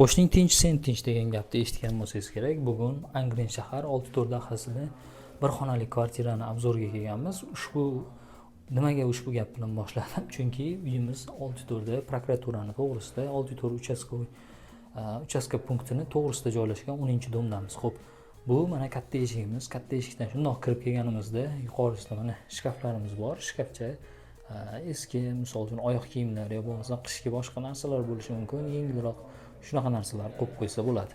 Qo'shning tinch, sen tinch degan gapni eshitgan bo'lsangiz kerak. Bugun Angren shahar Oltito'rt dahasida bir xonali kvartirani обзор ga kelganmiz. Ushbu nimaga ushbu gap bilan boshladim? Chunki uyimiz Oltito'rda, prokuraturani to'g'risida, Oltito'rt uchastka punktini to'g'risida joylashgan 10-дом damiz. Xo'p, bu mana katta eshigimiz. Katta eshikdan shundoq kirib kelganimizda yuqorisida mana shkaflarimiz bor. Shkafcha eski, misol uchun, oyoq kiyimlar yo bo'lmasa qishki boshqa narsalar bo'lishi mumkin, yengilroq shunaqa narsalar qo'yib qo'ysa bo'ladi.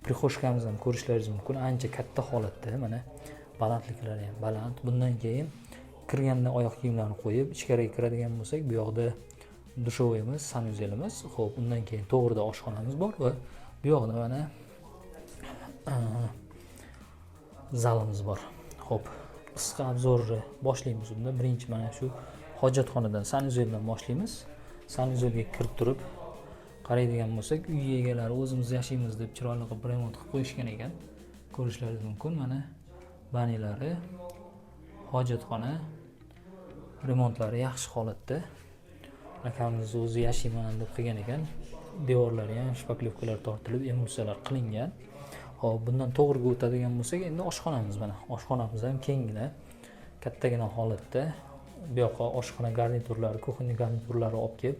Прихожка mizni ham ko'rishlaringiz mumkin, ancha katta holatda, mana balandliklari ham baland. Bundan keyin kirganda oyoq kiyimlarni qo'yib ichkariga kiradigan bo'lsak, bu yoqda душевой imiz, санузел imiz. Xo'p, undan keyin to'g'rida oshxonamiz bor va bu yoqda mana zalimiz bor. Xo'p, qisqa обзор ni boshlaymiz unda. Birinchi mana shu hojatxonadan, санузел dan boshlaymiz. Санузел ga kirib turib qaraydigan bo'lsak, uy egalari o'zimiz yashaymiz deb chiroyli qilib remont qilib qo'yishgan ekan. Ko'rishlaringiz mumkin, mana баня lari, hojatxona remontlari yaxshi holatda. Akamiz o'zi yashayman deb qilgan ekan. Devorlari ham шпаклёвка lar tortilib, emulsiyalar qilingan. Xo'p, bundan to'g'riga o'tadigan bo'lsak, endi oshxonamiz mana. Oshxonamiz ham kenggina, kattagina holatda. Bu yoqqa oshxona garniturlari, кухонный garniturlari olib kelib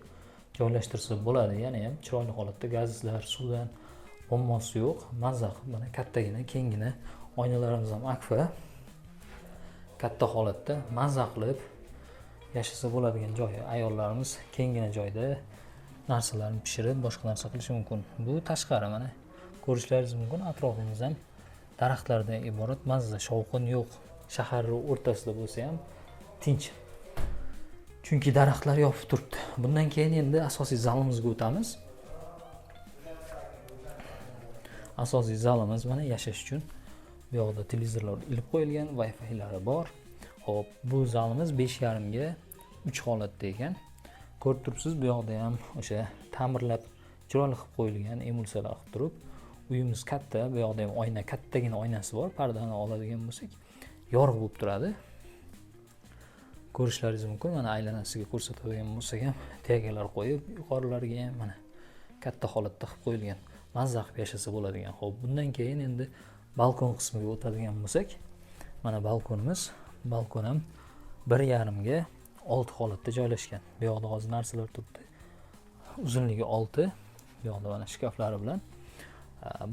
joylashtirsa bo'ladi. Yana ham chiroyli holatda gazlar, suvdan muammosi yo'q. Mazza qilib mana kattagina, kenggina, oynalarimiz ham akfa. Katta holatda mazza qilib yashasa bo'ladigan joyi. Ayollarimiz kenggina joyda narsalarni pishirib, boshqa narsa qilishi mumkin. Bu tashqari, mana ko'rishlaringiz mumkin, atrofimiz ham daraxtlardan iborat, mazza, shovqin yo'q. Shahar o'rtasida bo'lsa ham tinch. Chunki daraxtlar yopib turibdi. Bundan keyin endi asosiy zalimizga o'tamiz. Asosiy zalimiz mana yashash uchun. Bu yoqda televizorlar ilib qo'yilgan, Wi-Fi'lari bor. Xo'p, bu zalimiz 5,5 ga 3 holatda ekan. Ko'rib turibsiz, bu yoqda ham o'sha ta'mirlab chiroyli qilib qo'yilgan, emulsiyalar qilib turib. Uyimiz katta, bu yoqda ham oyna, kattagina oynasi bor. Pardani oladigan bo'lsak, yorug' bo'lib turadi. Ko'rishlaringiz mumkin, mana aylanasiga ko'rsatadigan bo'lsak ham tegalar qo'yib, yuqorilariga ham mana katta holatda qilib qo'yilgan. Mazza qilib yashasa bo'ladigan. Xo'p, bundan keyin endi balkon qismiga o'tadigan bo'lsak, mana balkonimiz, balkon ham 1,5 ga 6 holatda joylashgan. Bu yoqda hozir narsalar turibdi. Uzunligi 6, bu yoqda mana shkaflari bilan.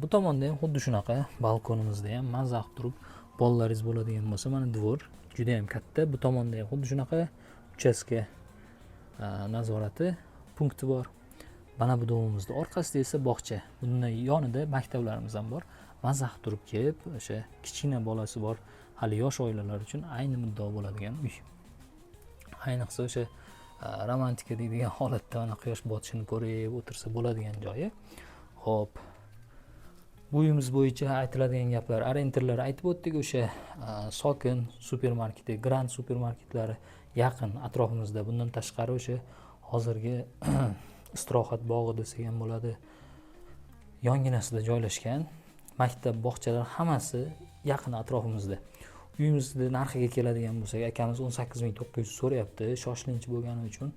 Bu tomonda ham xuddi shunaqa balkonimizda ham mazza qilib turib bolalaringiz bo'ladigan bo'lsa, mana двор juda ham katta. Bu tomonda ham xuddi shunaqa uchastka nazorati punkti bor. Mana bu дом imizni orqasida esa bog'cha. Bundan yonida maktablarimiz ham bor. Mazza qilib turib kelib, o'sha kichkina bolasi bor, hali yosh oilalar uchun ayni muddao bo'ladigan uy. Ayniqsa o'sha romantika deydigan holatda mana quyosh botishini ko'rib o'tirsa bo'ladigan joyi. Xo'p, bu uyimiz bo'yicha aytiladigan gaplar, orientirlar aytib o'tdik, o'sha Sokin supermarketi, Grand supermarketlari yaqin atrofimizda. Bundan tashqari o'sha hozirgi istirohat bog'i desak ham bo'ladi, yonginasida joylashgan maktab, bog'chalar hammasi yaqin atrofimizda. Uyimizni narxiga keladigan bo'lsak, akamiz 18 900 so'rayapti. Shoshilinch bo'lgani uchun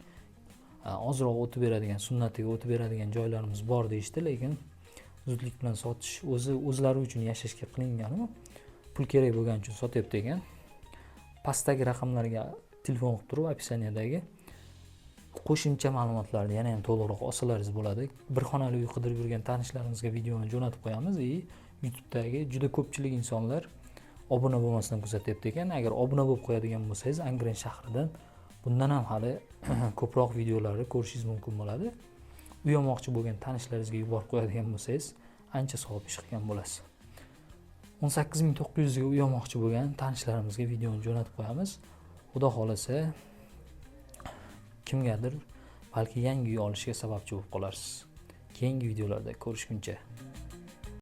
ozroq o'tib beradigan, sunnatiga o'tib beradigan joylarimiz bor deyishdi, lekin zudlik bilan sotish o'zi o'zlari uchun yashashga qilinganu, pul kerak bo'lgani uchun sotyapti ekan. Pastdagi raqamlarga telefon qilib turib, описание dagi qo'shimcha ma'lumotlarni yana ham to'liqroq olsalaringiz bo'ladi. Bir xonali uy qidirib yurgan tanishlarimizga videoni jo'natib qo'yamiz. И YouTube'dagi juda ko'pchilik insonlar obuna bo'lmasdan kuzatyapti ekan. Agar obuna bo'lib qo'yadigan bo'lsangiz, Angren shahridan bundan ham hali ko'proq videolarni ko'rishingiz mumkin bo'ladi. Uy olmoqchi bo'lgan tanishlaringizga yuborib qo'yadigan bo'lsangiz, ancha savob ish qilgan bo'lasiz. 18 900 ga uy olmoqchi bo'lgan tanishlarimizga videoni jo'natib qo'yamiz. Xudo xohlasa, kimgadir balki yangi uy olishiga sababchi bo'lib qolarsiz. Keyingi videolarda ko'rishguncha.